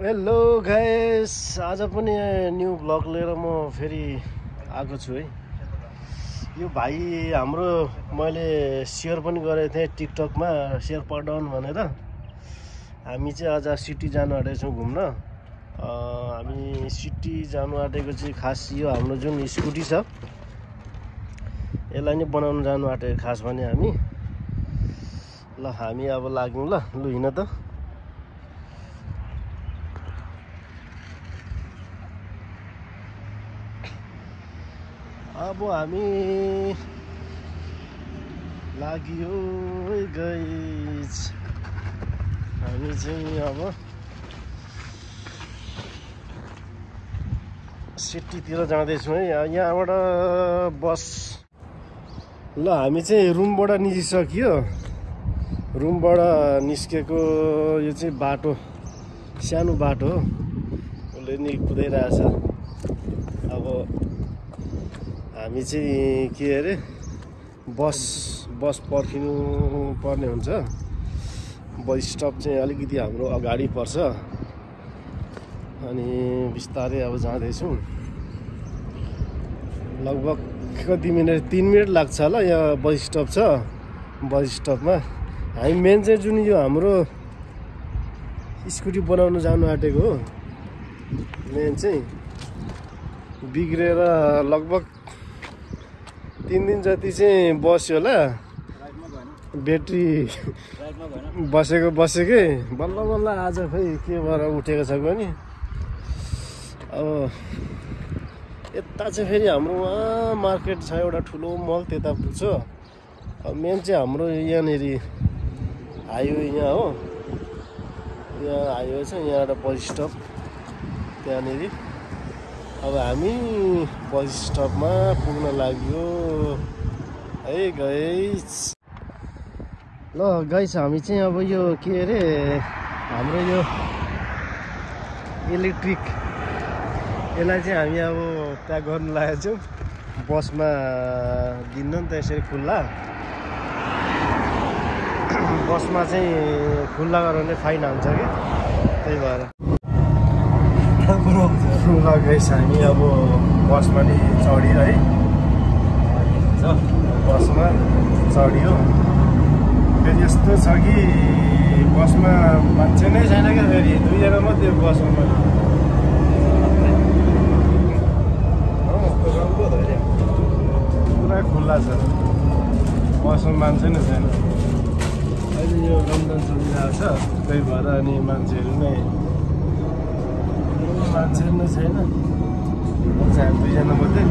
Hello guys, आज पनि new blog लिएर म फेरि आएको छु है। यो भाइ हाम्रो मैले सेयर पनि गरेको थिएँ टिकटकमा, सेयर पडाउन भनेर। हामी चाहिँ आज सिटी जानु आँटेको छौँ घुम्न। हामी सिटी जानु आँटेको चाहिँ खास यो हाम्रो जुन स्कुटी छ यसलाई नै बनाउन जानु आँटेको खास भने हामी। ल हामी अब लाग्यौँ। ल हिँड त। अब हामी लाग्यो गाइस। हामी चाहिँ अब सिटीतिर जाँदैछौँ है। यहाँबाट बस। ल हामी चाहिँ रुमबाट निस्किसक्यो। रुमबाट निस्केको यो चाहिँ बाटो, सानो बाटो हो, उसले नि कुदाइरहेछ। अब हामी चाहिँ के अरे बस पर्खिनु पर्ने हुन्छ। बस स्टप चाहिँ अलिकति हाम्रो अगाडि पर्छ। अनि बिस्तारै अब जाँदैछौँ। लगभग कति मिनट, 3 मिनट लाग्छ होला। यहाँ बस स्टप छ। बस स्टपमा हामी मेन चाहिँ जुन यो हाम्रो स्कुटी बनाउन जानु आँटेको हो, मेन चाहिँ बिग्रेर लगभग 3 दिन जति चाहिँ बस्यो होला। ब्याट्री बसेकै बल्ल आज खै के भएर उठेको छ भने। अब यता चाहिँ फेरि हाम्रो वहाँ मार्केट छ, एउटा ठुलो मल, त्यता पुग्छ। अब मेन चाहिँ हाम्रो यहाँनिर हाइवे यहाँ हो, यहाँ हाइवे छ, यहाँ एउटा बस स्टप त्यहाँनिर। अब हामी बस स्टपमा पुग्न लाग्यो है गाइस। ल गाइस, हामी चाहिँ अब यो के अरे हाम्रो यो इलेक्ट्रिक यसलाई चाहिँ हामी अब प्याक गर्नु लागेको छौँ। बसमा दिन्न नि त यसरी खुल्ला। बसमा चाहिँ खुल्ला गऱ्यो भने फाइन हाल्छ कि, त्यही भएर। ल गाइस, हामी अब बसमा नि चढ्यो है। बसमा चढ्यो। फेरि यस्तो छ कि बसमा मान्छे नै छैन क्या। फेरि 2 जना मात्रै बसमा। पुरा खुल्ला छ, बसमा मान्छे नै छैन। अहिले यो रमजान चलिरहेको छ, त्यही भएर अनि मान्छेहरू नै छैन। हामी 2 जना मात्रै।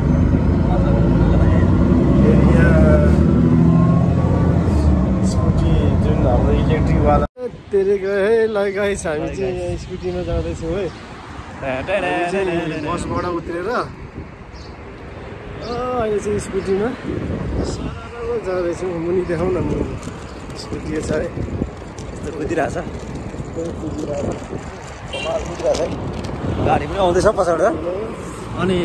स्कुटी जुन हाम्रो इलेक्ट्रिकवाला तेरे गए लगाइस। हामी चाहिँ यहाँ स्कुटीमा जाँदैछौँ है। बसबाट उत्रेर अहिले चाहिँ स्कुटीमा जाँदैछौँ। मुनि देखाउँ न, मुनि स्कुटी छ है, यस्तो कुदिरहेछ। गाडी पनि आउँदैछ पछाडि। अनि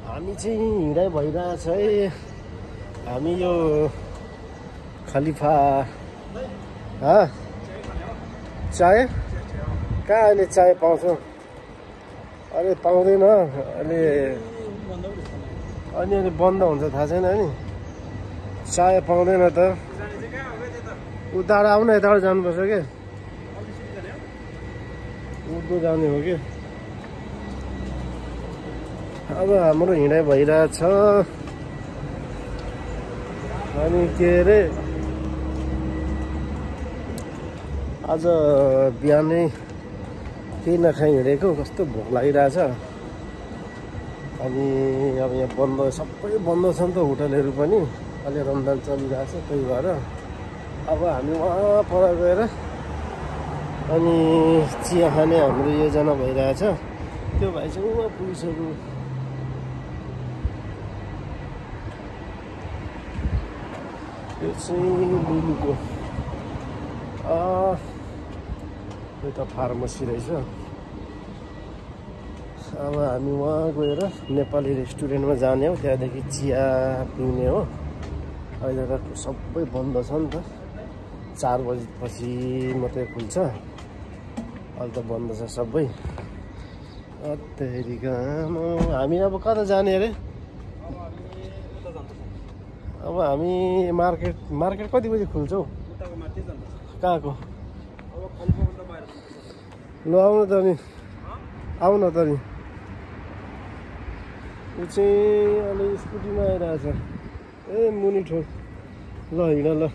हामी चाहिँ हिँडाइ भइरहेछ है। हामी यो खलिफा चाय कहाँ अहिले चाय पाउँछौँ? अहिले पाउँदैन। अलि बन्द हुन्छ, थाहा छैन नि। चाय पाउँदैन त। उतार आउन, यताबाट जानुपर्छ क्या। उठ्दो जाने हो कि। अब हाम्रो हिँडाइ भइरहेछ। अनि के अरे आज बिहानै केही नखाइ हिँडेको, कस्तो भोक लागिरहेछ। अनि अब यहाँ बन्द, सबै बन्द छ नि त, होटलहरू पनि। अहिले रमजान चलिरहेछ, त्यही भएर अब हामी वहाँ पर गएर अनि चिया खाने हाम्रो योजना भइरहेछ। त्यो भाइ चाहिँ उहाँ पुगिसक्यो। यो चाहिँ लुलुको यो त फार्मेसी रहेछ। अब हामी वहाँ गएर नेपाली रेस्टुरेन्टमा जाने हो, त्यहाँदेखि चिया पिउने हो। अहिले त सबै बन्द छ नि त, 4 बजीपछि मात्रै खुल्छ। अहिले त बन्द छ सबै। अत्तेरिका हामी अब कता जाने अरे? अब हामी मार्केट कति बजी खुल्छ हौ? कहाँको? ल आउनु त नि, आउ न त नि। ऊ चाहिँ अलि स्कुटीमा आइरहेछ। ए मुनि ठोक। ल हिँड ल।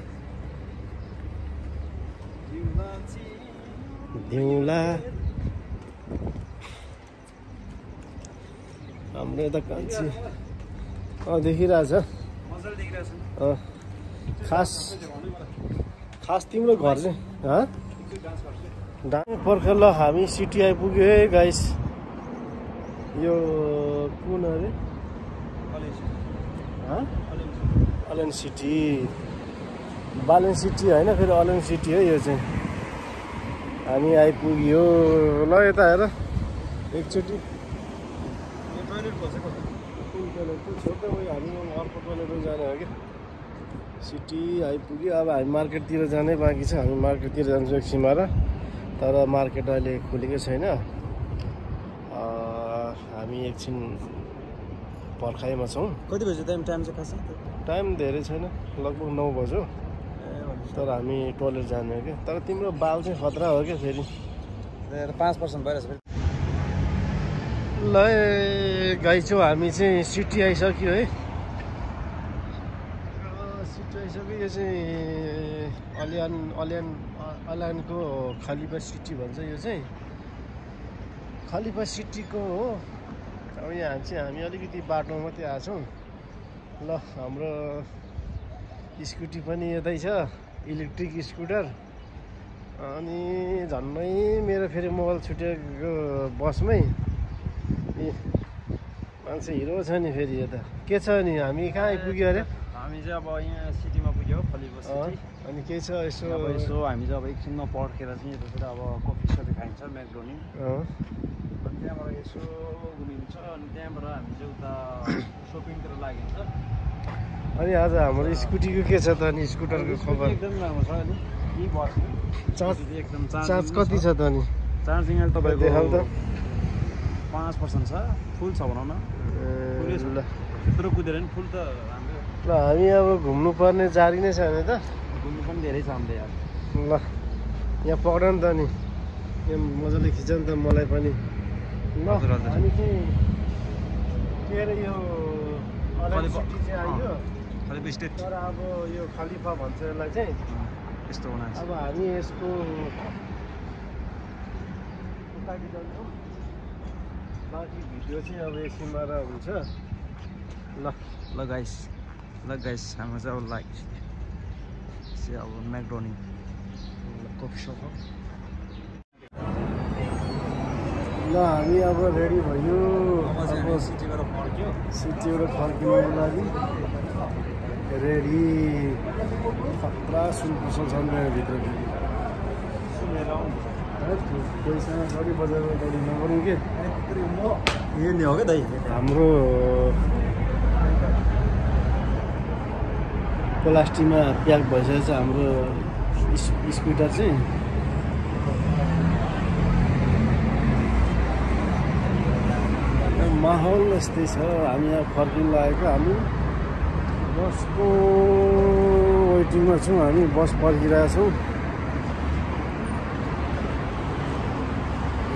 दिउँला हाम्रो यता कान्छी देखिरहेछ। खास तिम्रो घर चाहिँ डाँडा पर्ख। ल हामी सिटी आइपुग्यो है गाइस। यो कुन अरे? अलेन सिटी, बालेन सिटी होइन, फेरि अलेन सिटी हो यो चाहिँ। हामी आइपुग्यो। ल यता हेर एकचोटि। छोड्दै उयो हामी अर्को टोइलेटमा जाने हो कि। सिटी आइपुग्यो। अब हामी मार्केटतिर जानै बाँकी छ। हामी मार्केटतिर जान्छौँ एकछिनमा र। तर मार्केट अहिले खुलेकै छैन। हामी एकछिन पर्खाइमा छौँ। कति बजी टाइम चाहिँ खासै? टाइम धेरै छैन, लगभग 9 बज्यो। तर हामी टोइलेट जाने हो क्या। तर तिम्रो बाल चाहिँ खतरा हो क्या फेरि। 5% भइरहेछ। ल गाइछौँ हामी चाहिँ सिटी आइसक्यो है। सिटी आइसक्यो। यो चाहिँ अलियनको खलिफा सिटी भन्छ। यो चाहिँ खलिफा सिटीको हो। अब यहाँ चाहिँ हामी अलिकति बाटोमा मात्रै आएको छौँ। ल हाम्रो स्कुटी पनि यतै छ, इलेक्ट्रिक स्कुटर। अनि झन्नै मेरो फेरि मोबाइल छुटेको बसमै। मान्छे हिरो छ नि फेरि यता। के छ नि हामी कहाँ आइपुग्यो अरे? हामी चाहिँ अब यहाँ सिटीमा पुग्यो, खलिफा सिटी। अनि के छ यसो हामी चाहिँ अब एकछिनमा पर्खेर चाहिँ यतातिर अब कफी सफी खाइन्छ, म्याकडोनी। अनि त्यहाँबाट यसो घुमिन्छ। अनि त्यहाँबाट हामी चाहिँ उता सपिङतिर लागिन्छ। अनि आज हाम्रो स्कुटीको के छ त? अनि स्कुटरको खबर एकदम राम्रो छ अहिले। यही बस्यो एकदम। चार्ज कति छ त? अनि चार्जिङ अहिले तपाईँको देखाउ त। 5% छ, फुल छ भनौँ न। ल त्यत्रो कुदेर नि फुल त राम्रो। ल हामी अब घुम्नुपर्ने जारी नै छ भने त। घुम्नु पनि धेरै छ हामीले यार। ल यहाँ पक्ड नि त नि, यहाँ मजाले खिच नि त मलाई पनि। ल हामी चाहिँ के अरे यो अलेन सिटी चाहिँ आइयो। खलिफा स्टेट। तर अब यो खलिफा भन्छ यसलाई चाहिँ। यस्तो हुना। अब हामी यसको उताकि जान्छौँ। बाँकी भिडियो चाहिँ अब एकछिनमा हुन्छ। ल गाइस हाम्रो चाहिँ अब लाइक चाहिँ अब म्याकडोनी कफी सप हो। ल हामी अब रेडी भयो। अब सिटीबाट फर्क्यो। सिटीबाट फर्किनुको लागि रेडी। खतरा सुनपसल छन् भित्र। पैसा गरी बजारमा गाडी नगरौँ के। यो नि हो क्या दाइ हाम्रो प्लास्टिकमा प्याक भइसकेको छ हाम्रो स्कुटर चाहिँ। माहौल यस्तै छ। हामी यहाँ फर्किनु लागेको। हामी बसको वेटिङमा छौँ। हामी बस पर्खिरहेछौँ।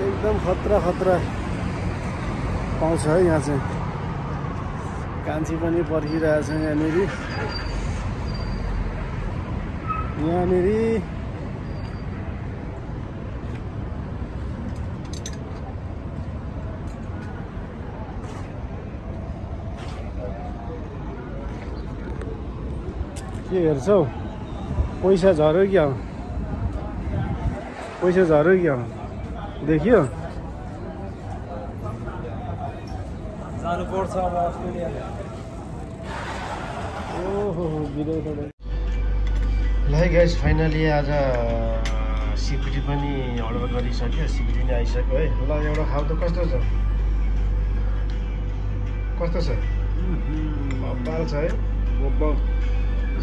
एकदम खतरा पाउँछ है यहाँ चाहिँ। कान्छी पनि पर्खिरहेछ यहाँनिर। के हेर्छौ? पैसा झऱ्यो क्या? पैसा झऱ्यो क्या? देखियो? जानुपर्छ अब अस्ट्रेलिया। ओहो विदेश। ल गाइस फाइनली आज सिपिटी पनि अर्डर गरिसक्यो। सिपिटी नै आइसक्यो है। ल एउटा खाऊ त। कस्तो छ? बाल छ है।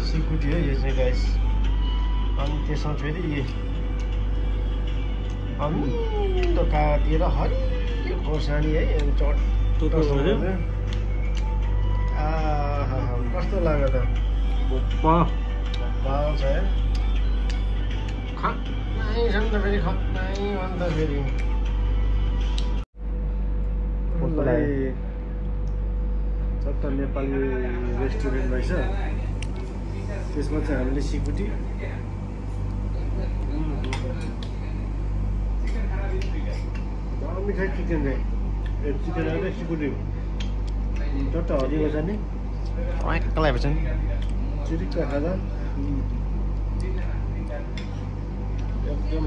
सिकुटी हो यो चाहिँ गाइस। अनि त्यसमा फेरि अमिलो काटेर हरियो खोर्सानी है आहा कस्तो लाग्यो त छ है खट्नै छ नि त फेरि खट्नै अन्त फेरि चट्ट नेपाली रेस्टुरेन्ट रहेछ त्यसमा चाहिँ हामीले सिकुटी मिठाई चिकन चाहिँ चिकन आएर सिकुटी चट्ट हरिएको छ नि कसलाई भन्छ नि चिरिक्क खाँदा एकदम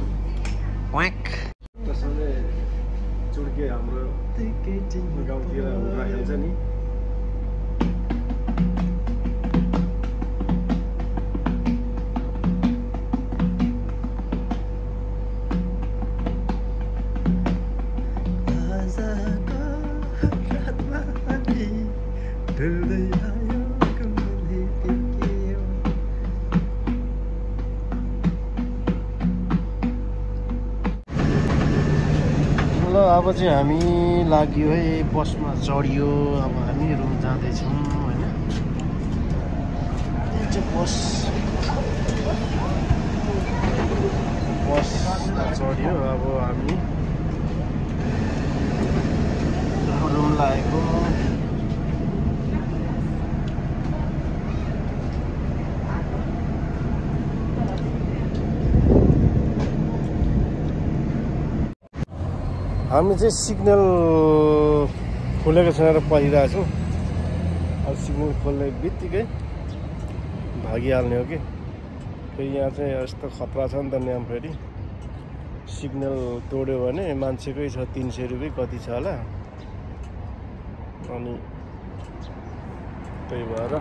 सधैँ चुड्के हाम्रो गाउँतिर राखिन्छ नि ल अब चाहिँ हामी लाग्यो है बसमा चढियो अब हामी रुम जाँदैछौँ होइन यो चाहिँ बसमा चढ्यो अब हामी रुम लागेको हामी चाहिँ सिग्नल खोलेको छैन र परिरहेको छौँ अब सिग्नल खोल्ने बित्तिकै भागिहाल्ने हो कि फेरि यहाँ चाहिँ यस्तो खतरा छ नि त यहाँ फेरि सिग्नल तोड्यो भने मान्छेकै छ 300 रुपियाँ कति छ होला अनि त्यही भएर